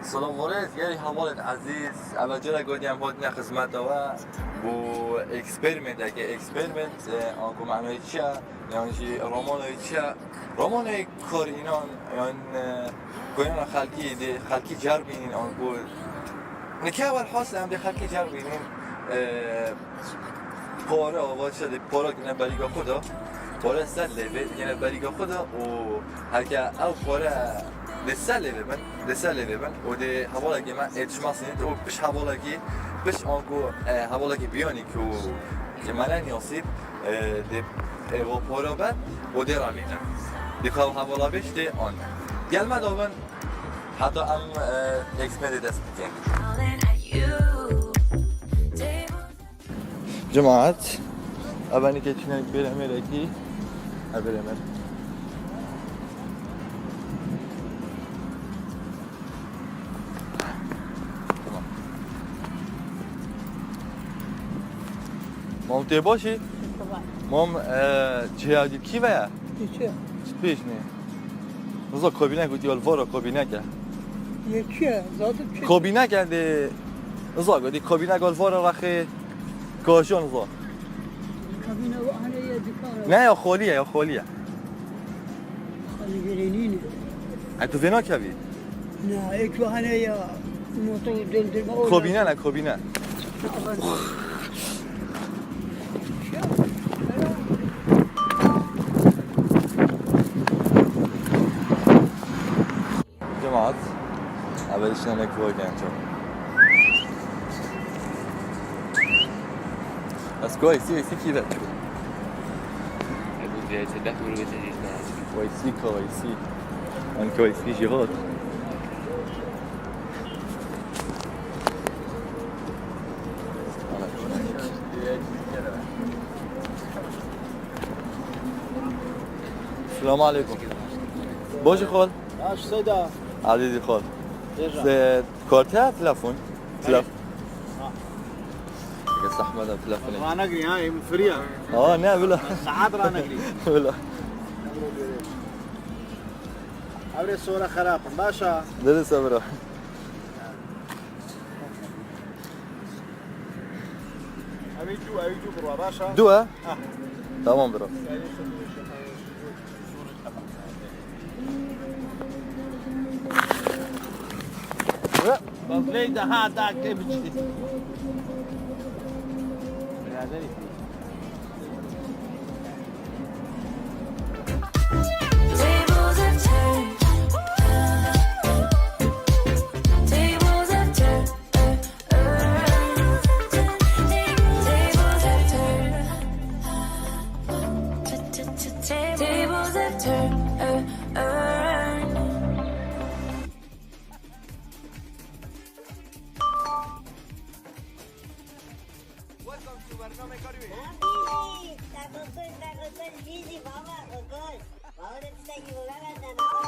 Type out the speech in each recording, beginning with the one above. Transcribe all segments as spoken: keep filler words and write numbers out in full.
Selam Morez, gelî hevalên ezîz, eve cara gotî em hatine xizmeta we bo eksperimenteke, eksperiment, e, anku manayê çi ye, yan jî romanoyê çi ye? Romanoyê kor înan, yan, e, ku înan xelkî dê, xelkî cer bînin, anku nike welhasil em dê xelkî cer bînin, e, pare, ava çi dê, pare kine berîka xwe de, pare ser lêvê, yine berîka xwe de û heke ew pare dê ser lêvê bin, dê ser lêvê bin û dê hevalekî me êtişma sinît û piş hevalekî, piş anku, e, hevalekî biyanî ku, ku me neniyasît, e, dê, e, êva pare be û dê remîne. Dê ku ew hevala bêş dê an. Gel me da bin, heta em, e, eksperê dest bikin. Cemaat, ev enî keçînek bêre mêrekî, ev bêre mêr. Tamam. Mam, tê başî? Mam, e, cihadî kî ve ya? Çi? Çi pêş ne? Niza kabînek û diyal vara kabînek e. Yê çi ye? Zaten çi? Kabînek e dê. Niza gotî kabînek al vara rexê kajan niza. Kabîne ve hane ye dikar. Ne ya xalî ye, ya xalî ye. Xalî gelê nîne. E, tu vê nakevî? Ne, ek ve hane ya motor döndürme. Kabîne ne, kabîne. Cemaat, ev dişine ne kuwa genço. Ez kuwa êsî, êsî kî ve çû? Ebu Cehil, sedef mi ruwete jî işte. Weysi ka weysi. An ka weysi jî hat. Selamu aleykum. Boş xol. Baş Seyda. Azîzî xol. Bêje. Se-, karte telefon. Telef-, ha. Kes Ahmet abi telefon. Ranegri ha, em friya. Ha, ne bila. Saat ranegri. Bila. Evre sora xerap. Başa. Dili sabra. Evi tu, evi tu bro. Başa. Dua. Ha. Tamam bro. Bavleyda ha da ke biçti. Biraderi. Tables have turned. Tables have turned. Tables have turned. Tables have turned. Welcome to Barnum Economy. Baba, Baba, Baba, Baba, Baba, Baba, Baba, Baba, Baba, Baba,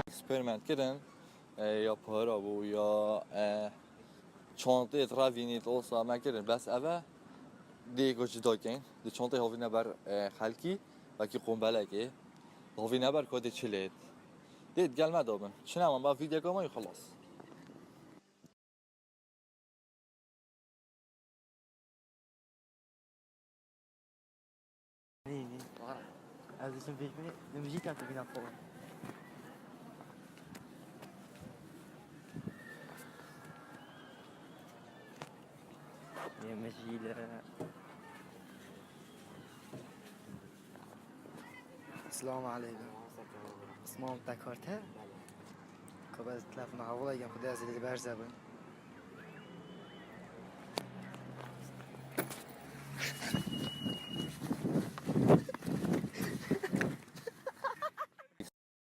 Eksperiment kirin, e, ya para bû, ya, e, çantê revînî, osa me kirin. Bes eve dê ku cida kein. Di çantê havîne ber, e, xelkî, wekî qombelekê. Havîne ber ku dê çi lêt. Dê gel me dabin. Çi nema me vîdyoka me xelas. Nî, nî. Ez diçim pêş bê, di mijîka tu bîna xwe. Yê mijîle. Selamu aleykum. Selamu aleykum. Sima te karte? Belê. Kabe Telefona hevalê gem, Xwedê ez ê li ber ze bin.